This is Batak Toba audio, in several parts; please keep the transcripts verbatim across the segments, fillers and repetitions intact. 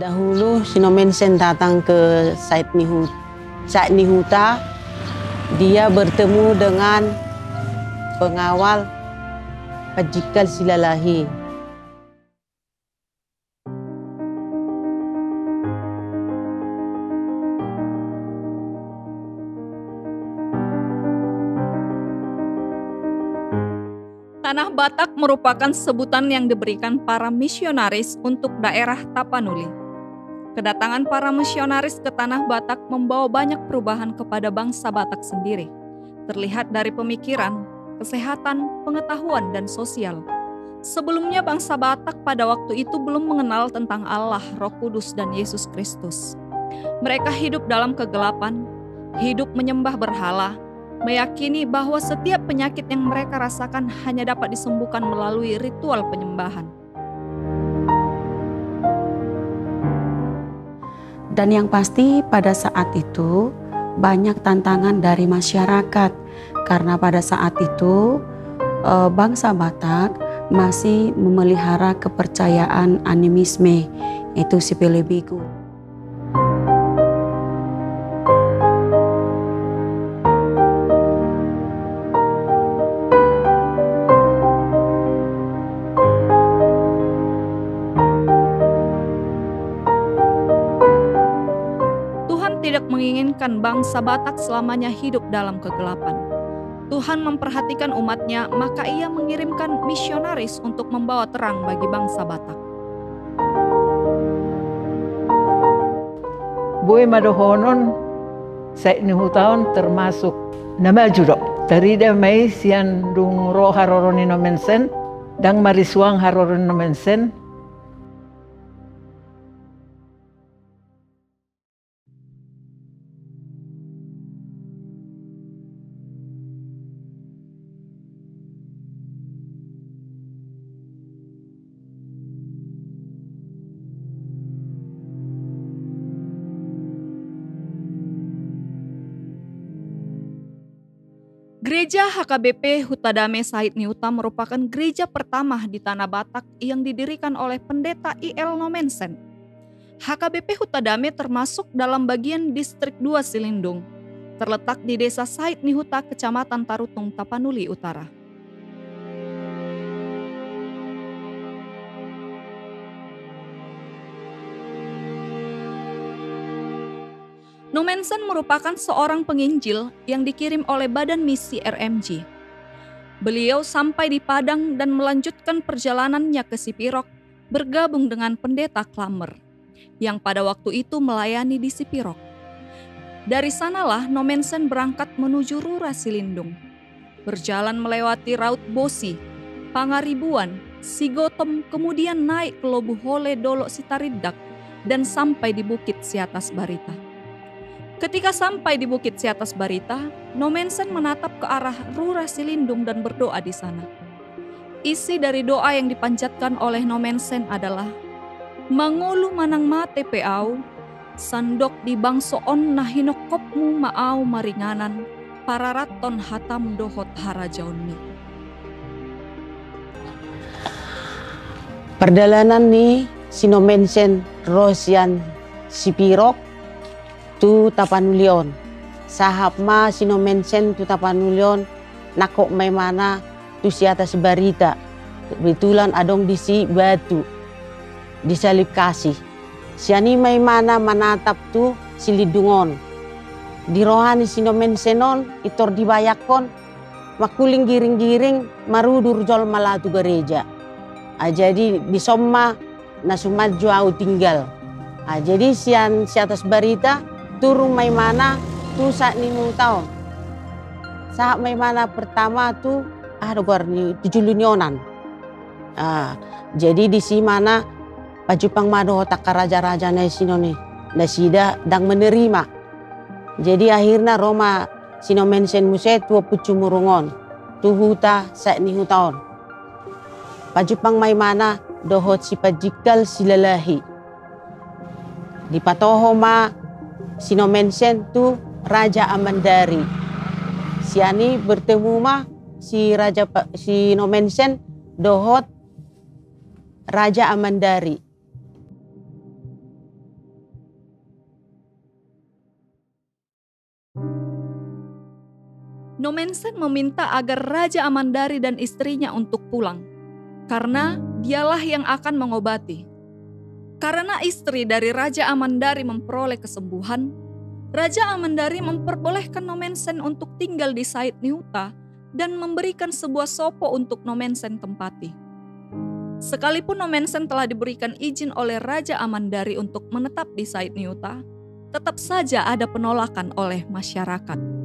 Dahulu si Nommensen datang ke Said Nihu-, Said Nihuta, dia bertemu dengan pengawal Panjingkal Silalahi. Tanah Batak merupakan sebutan yang diberikan para misionaris untuk daerah Tapanuli. Kedatangan para misionaris ke Tanah Batak membawa banyak perubahan kepada bangsa Batak sendiri. Terlihat dari pemikiran, kesehatan, pengetahuan, dan sosial. Sebelumnya bangsa Batak pada waktu itu belum mengenal tentang Allah, Roh Kudus, dan Yesus Kristus. Mereka hidup dalam kegelapan, hidup menyembah berhala, meyakini bahwa setiap penyakit yang mereka rasakan hanya dapat disembuhkan melalui ritual penyembahan. Dan yang pasti pada saat itu banyak tantangan dari masyarakat, karena pada saat itu, eh, bangsa Batak masih memelihara kepercayaan animisme, yaitu sipelebegu. Tuhan tidak menginginkan bangsa Batak selamanya hidup dalam kegelapan. Tuhan memperhatikan umat-Nya, maka Ia mengirimkan misionaris untuk membawa terang bagi bangsa Batak. Boi ma dohonon, Said Nihuta on termasuk na maju do. Tarida ma i sian dung ro haroro ni Nommensen, ndang marisuang haroro ni Nommensen. Gereja H K B P Hutadame Said Nihuta merupakan gereja pertama di Tanah Batak yang didirikan oleh Pendeta I L Nommensen. H K B P Hutadame termasuk dalam bagian Distrik dua Silindung, terletak di Desa Said Nihuta, Kecamatan Tarutung, Tapanuli Utara. Nommensen merupakan seorang penginjil yang dikirim oleh Badan Misi R M G. Beliau sampai di Padang dan melanjutkan perjalanannya ke Sipirok, bergabung dengan Pendeta Klammer, yang pada waktu itu melayani di Sipirok. Dari sanalah Nommensen berangkat menuju Rura Silindung. Berjalan melewati Raut Bosi, Pangaribuan, Sigotom, kemudian naik ke Lobu Hole, Dolok Sitarindak, dan sampai di Bukit Siatas Barita. Ketika sampai di Bukit Siatas Barita, Nommensen menatap ke arah Rura Silindung dan berdoa di sana. Isi dari doa yang dipanjatkan oleh Nommensen adalah, "Mangolu manang mate pe au, sandok di bangso on na hinongkopmu ma au maringanan, pararathon hatam dohot harajaonmi." Pardalanan ni si Nommensen ro sian Sipirok tu Tapanuli on. Sahat ma si Nommensen tu Tapanuli on, nangkok ma imana tu Siatas Barita. Kebetulan adong disi batu, disalib kasih. Sian i ma imana manatap tu Silindung on. Di roha ni si Nommensen on, pintor dibayangkon, mangkuling giring-giring, marudur jolma laho tu gareja. Ah, jadi dison ma na sumanjo au tinggal. Ah, jadi sian Siatas Barita, turun ma imana tu Said Nihuta on. Sahat ma imana pertama tu, aha do goar ni, tu Julu ni Onan. Ah, jadi disi ma na pajumpang ma dohot angka raja-raja na i, sinon i, nasida ndang menerima. Jadi akhirna ro ma si Nommensen muse tu Ompung Sumurung on, tu huta Said Nihuta on. Pajumpang ma imana dohot si Panjingkal Silalahi. Dipatoho ma si Nommensen tu Raja Amandari. Sian i bertemu ma si Raja Pa-, si Nommensen dohot Raja Amandari. Nommensen meminta agar Raja Amandari dan istrinya untuk pulang, karena dialah yang akan mengobati. Karena istri dari Raja Amandari memperoleh kesembuhan, Raja Amandari memperbolehkan Nommensen untuk tinggal di Saitnihuta dan memberikan sebuah sopo untuk Nommensen tempati. Sekalipun Nommensen telah diberikan izin oleh Raja Amandari untuk menetap di Saitnihuta, tetap saja ada penolakan oleh masyarakat.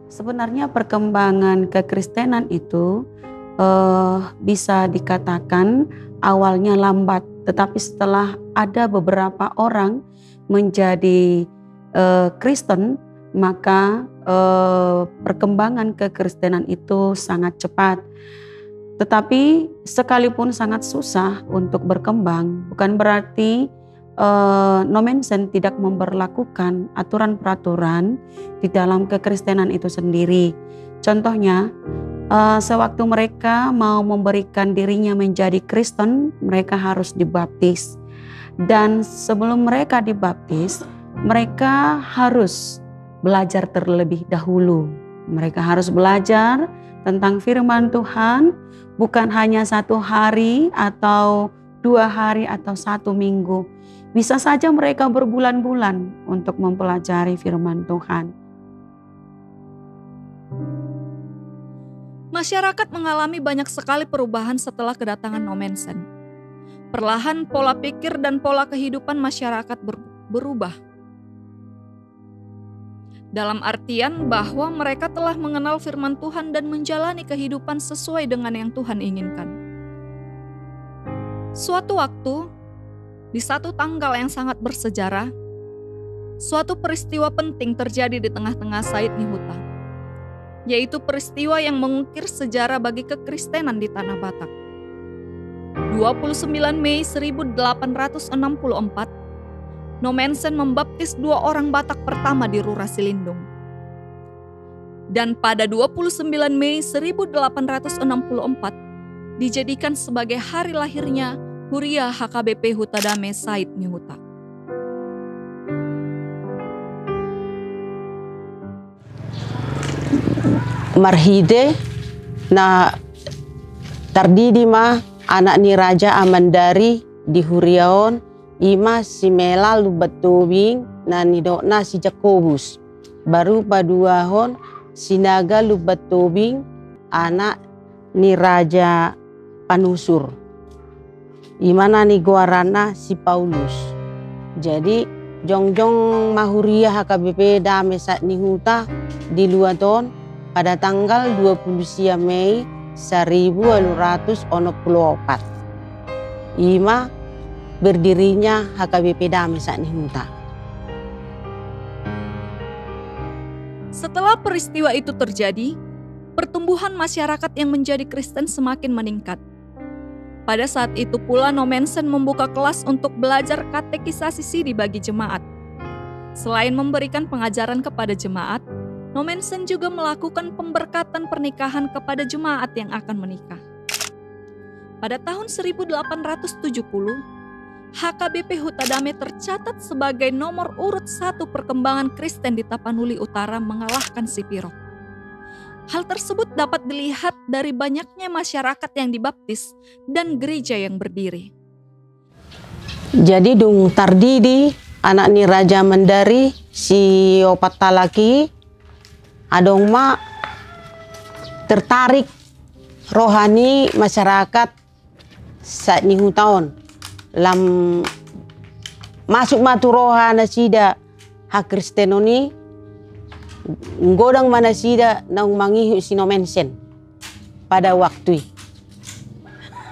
Sebenarnya perkembangan kekristenan itu, eh, bisa dikatakan awalnya lambat, tetapi setelah ada beberapa orang menjadi, eh, Kristen, maka, eh, perkembangan kekristenan itu sangat cepat. Tetapi sekalipun sangat susah untuk berkembang, bukan berarti, eh, Nommensen tidak memberlakukan aturan-peraturan di dalam kekristenan itu sendiri. Contohnya, eh, sewaktu mereka mau memberikan dirinya menjadi Kristen, mereka harus dibaptis. Dan sebelum mereka dibaptis, mereka harus belajar terlebih dahulu. Mereka harus belajar tentang firman Tuhan, bukan hanya satu hari atau dua hari atau satu minggu. Bisa saja mereka berbulan-bulan untuk mempelajari firman Tuhan. Masyarakat mengalami banyak sekali perubahan setelah kedatangan Nommensen. Perlahan pola pikir dan pola kehidupan masyarakat ber-, berubah. Dalam artian bahwa mereka telah mengenal firman Tuhan dan menjalani kehidupan sesuai dengan yang Tuhan inginkan. Suatu waktu, di satu tanggal yang sangat bersejarah, suatu peristiwa penting terjadi di tengah-tengah Saitnihuta, yaitu peristiwa yang mengukir sejarah bagi kekristenan di Tanah Batak. Dua puluh sembilan Mei seribu delapan ratus enam puluh empat, Nommensen membaptis dua orang Batak pertama di Rura Silindung. Dan pada dua puluh sembilan Mei seribu delapan ratus enam puluh empat, dijadikan sebagai hari lahirnya Huria H K B P Huta Dame Saitnihuta. Marhite na tardidi ma anak ni Raja Amandari di huria on, i ma si Mela Lumban Tobing na nidokna si Jakobus. Baru paduahon si Naga Lumban Tobing, anak ni Raja Panusur. I ma na nigoaranna si Paulus. Jadi, jongjong ma huria H K B P Dame Saitnihuta di luat on pada tanggal dua puluh sia Mei saribu ualu ratus onom pulu opat. I ma berdirinya H K B P Dame Saitnihuta. Setelah peristiwa itu terjadi, pertumbuhan masyarakat yang menjadi Kristen semakin meningkat. Pada saat itu pula, Nommensen membuka kelas untuk belajar katekisasi sidi bagi jemaat. Selain memberikan pengajaran kepada jemaat, Nommensen juga melakukan pemberkatan pernikahan kepada jemaat yang akan menikah. Pada tahun seribu delapan ratus tujuh puluh, H K B P Huta Dame tercatat sebagai nomor urut satu perkembangan Kristen di Tapanuli Utara, mengalahkan Sipirok. Hal tersebut dapat dilihat dari banyaknya masyarakat yang dibaptis dan gereja yang berdiri. Jadi, dung tardidi anak ni Raja Amandari si opat halak i, adong ma tertarik roha ni masyarakat Saitnihuta on. Lam masuk ma tu roha nasida hakristenon i, godang ma nasida naung mangihut si Nommensen pada waktu i.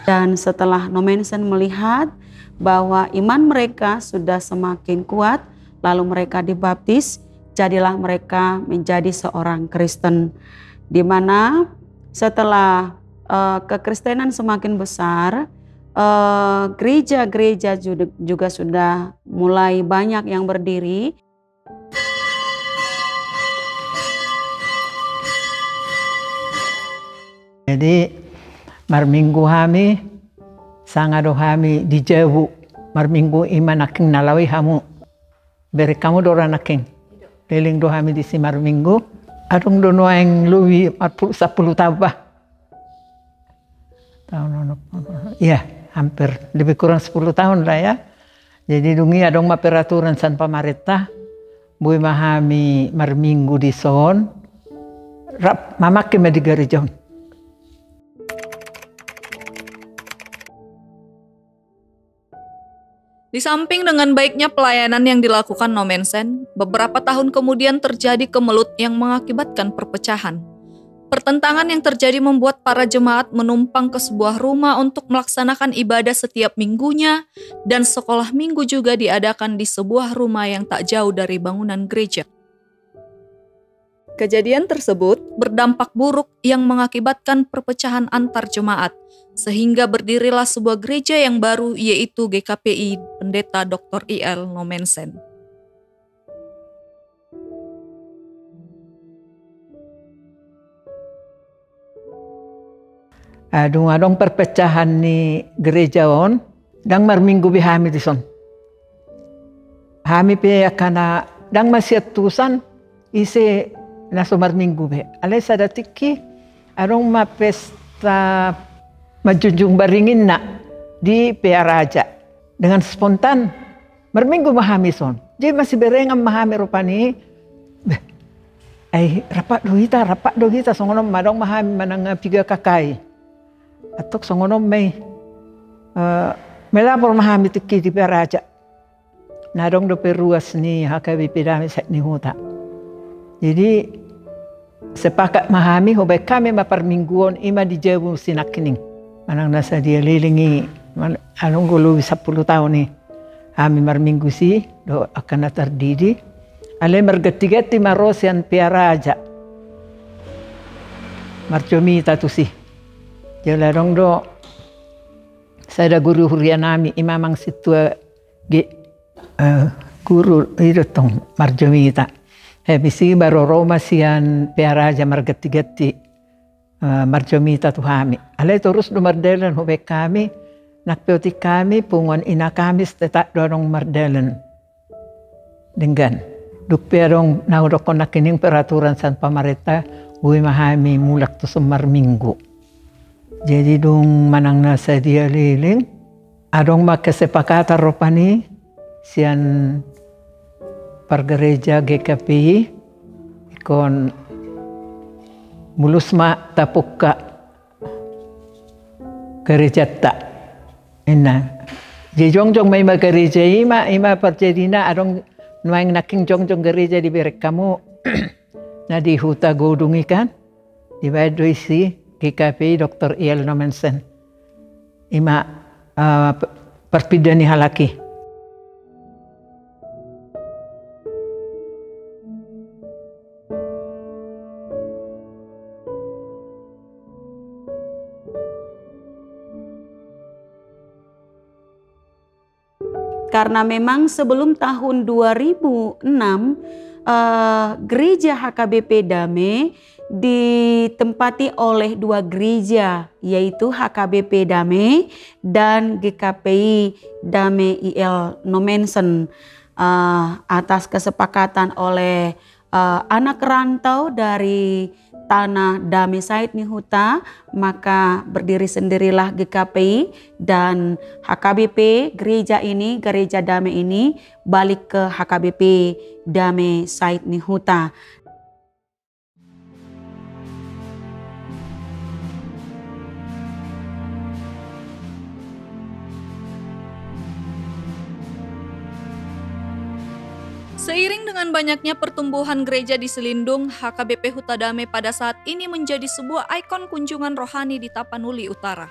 Dan setelah Nommensen melihat bahwa iman mereka sudah semakin kuat, lalu mereka dibaptis, jadilah mereka menjadi seorang Kristen. Di mana setelah, eh, kekristenan semakin besar, eh, gereja-gereja ju-, juga sudah mulai banyak yang berdiri. Jadi, marminggu hami, sanga do hami di jabu. Marminggu i ma nangkin na laho i hamu. Bereng hamu do ra nangkin. Leleng do hami disi marminggu. Adong do nuaeng lobi marpulu, sampulu taon bah. Taon onom, iya, hampir lebih kurang sepuluh tahun lah ya. Jadi dung i adong ma peraturan sian pamarenta, boi ma hami marminggu dison, rap mamangke ma di gareja on. Di samping dengan baiknya pelayanan yang dilakukan Nommensen, beberapa tahun kemudian terjadi kemelut yang mengakibatkan perpecahan. Pertentangan yang terjadi membuat para jemaat menumpang ke sebuah rumah untuk melaksanakan ibadah setiap minggunya, dan sekolah minggu juga diadakan di sebuah rumah yang tak jauh dari bangunan gereja. Kejadian tersebut berdampak buruk yang mengakibatkan perpecahan antar jemaat, sehingga berdirilah sebuah gereja yang baru, yaitu G K P I Pendeta Doktor I L Nommensen. Dung adong perpecahan ni gereja on, ndang marminggu be hami dison. Hami pe angka na ndang masiantusan, ise na so marminggu be. Alai sada tingki, adong ma pesta manjunjung baringinna di Pearaja. Dengan spontan, marminggu ma hami son. Jadi masiberengan ma hami rupani. Beh, ai rap do hita, rap do hita, songon on ma adong ma hami manang piga K K I. Antong songon on ma i. Eh, melapor ma hami tingki di Pearaja. Na adong dope ruas ni H K B P Dame Sait ni Huta. Jadi sepakat ma hami, hubaen hami ma parmingguon i ma di jabu si nangkining. Manang na sadia leleng i, man-, adong do lobi sampulu taon i. Hami marminggu si, dohot angka na tardidi. Alai marganti-ganti ma ro sian Pearaja marjamita tusi. Jala adong do sada guru huria nami, i ma amang sintua ge-, eh, guru, i do tong marjamita. Habis i baru ro ma sian Pearaja marganti-ganti, eh, marjamita tu hami. Alai torus do mardalan hubaen hami, nang pe otik hami, punguan ina Kamis tetap do adong mardalan. Denggan. Dung pe adong na hudokkon nangkining peraturan sian pamarenta, boi ma hami mulak tuson marminggu. Jadi dung manang na sadia leleng, adong ma kesepakatan rupani sian pargereja G K P I, ingkon mulus ma tapungka gerejanta. Inna. Jadi jongjong ma i ma gereja i ma, i ma parjadina, adong nuaeng nangkin jongjong gereja dibereng hamu na di Huta Godung i kan. Dibaen do i si G K P I Doktor I L Nommensen. I ma, eh, p-, parpinda ni halak i. Karena memang sebelum tahun dua ribu enam, eh, gereja H K B P Dame ditempati oleh dua gereja, yaitu H K B P Dame dan G K P I Dame I L Nommensen. Eh, atas kesepakatan oleh eh, anak rantau dari tanah Dame Sait ni Huta, maka berdiri sendirilah G K P I dan H K B P gereja ini, gereja Dame ini balik ke H K B P Dame Sait ni Huta. Seiring dengan banyaknya pertumbuhan gereja di Silindung, H K B P Huta Dame pada saat ini menjadi sebuah ikon kunjungan rohani di Tapanuli Utara.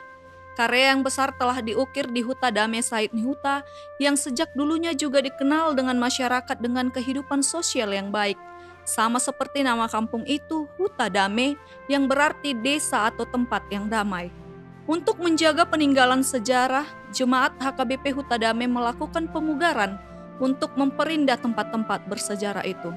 Karya yang besar telah diukir di Huta Dame Sait ni Huta, yang sejak dulunya juga dikenal dengan masyarakat dengan kehidupan sosial yang baik. Sama seperti nama kampung itu, Huta Dame, yang berarti desa atau tempat yang damai. Untuk menjaga peninggalan sejarah, jemaat H K B P Huta Dame melakukan pemugaran untuk memperindah tempat-tempat bersejarah itu.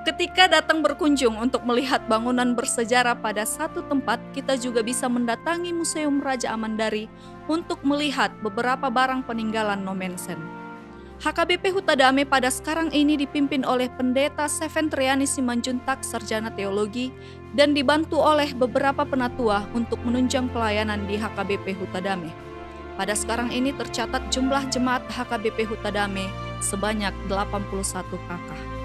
Ketika datang berkunjung untuk melihat bangunan bersejarah pada satu tempat, kita juga bisa mendatangi Museum Raja Amandari untuk melihat beberapa barang peninggalan Nommensen. H K B P Huta Dame pada sekarang ini dipimpin oleh Pendeta Seven Triani Simanjuntak, Sarjana Teologi, dan dibantu oleh beberapa penatua untuk menunjang pelayanan di H K B P Huta Dame. Pada sekarang ini tercatat jumlah jemaat H K B P Huta Dame sebanyak delapan puluh satu K K.